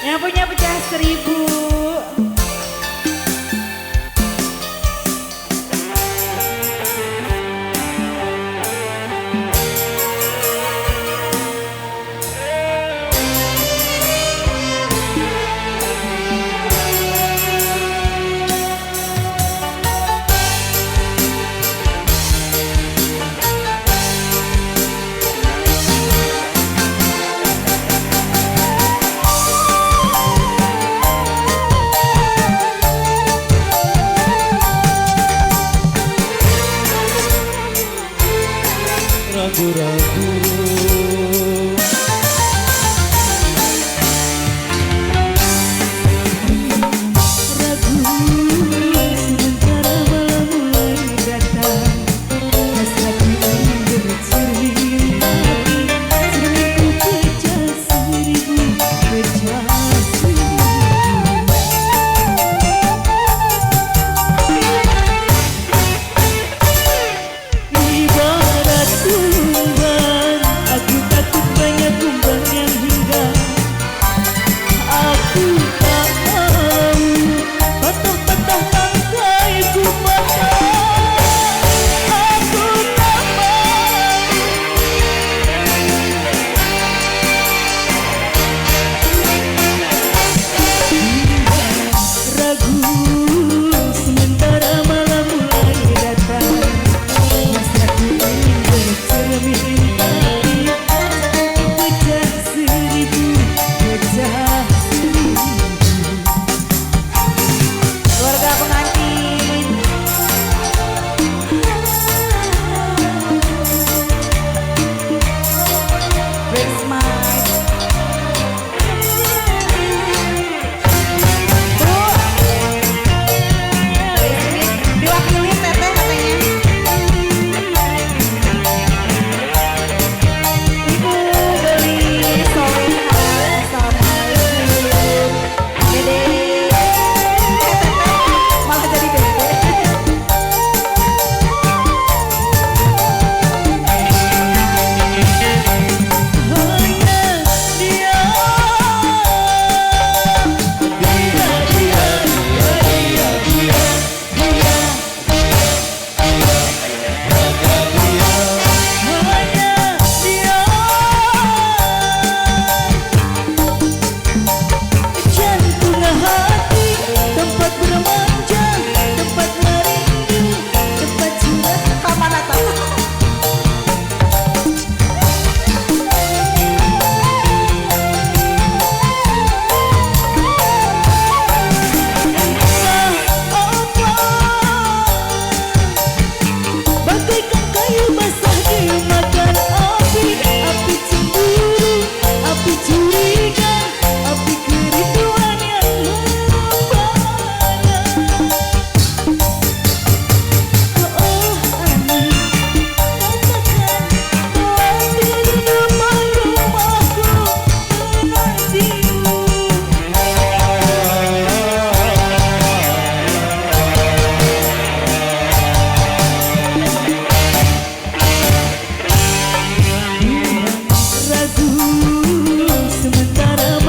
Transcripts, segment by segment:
Yang punya pecah 1000. Ragu-ragu ragu sementara malam mulai datang, hasratku ingin bercermin hati, cerminku pecah seribu, pecah seribu. Ibarat kumbang, aku takut banyak kumbang yang hingga. Aku tak mau patah-patah tangkaiku patah. Aku tak mau. Ragu sementara malam mulai datang, hasratku ingin bercermin hati, pecah seribu, pecah seribu. Keluarga pengantin. Break smile. Bu, diwakilin teteh katanya. Ibu Beli Soleha, assalamualaikum. Dede, teteh malah jadi dede. Hanya dia, dia dia dia dia dia dia dia hanya dia, hanya dia. Jantung hati, tempat bermanja, tempat merindu, tempat curhat. Kapan atau? Entah apa, bagaikan kayu basah dimakan api, api cemburu, api curiga, api kerinduan yang membara. Oh aneh, katakan melati di depan rumahku menantimu. Ragu sementara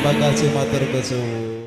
Terima kasih matur suwun.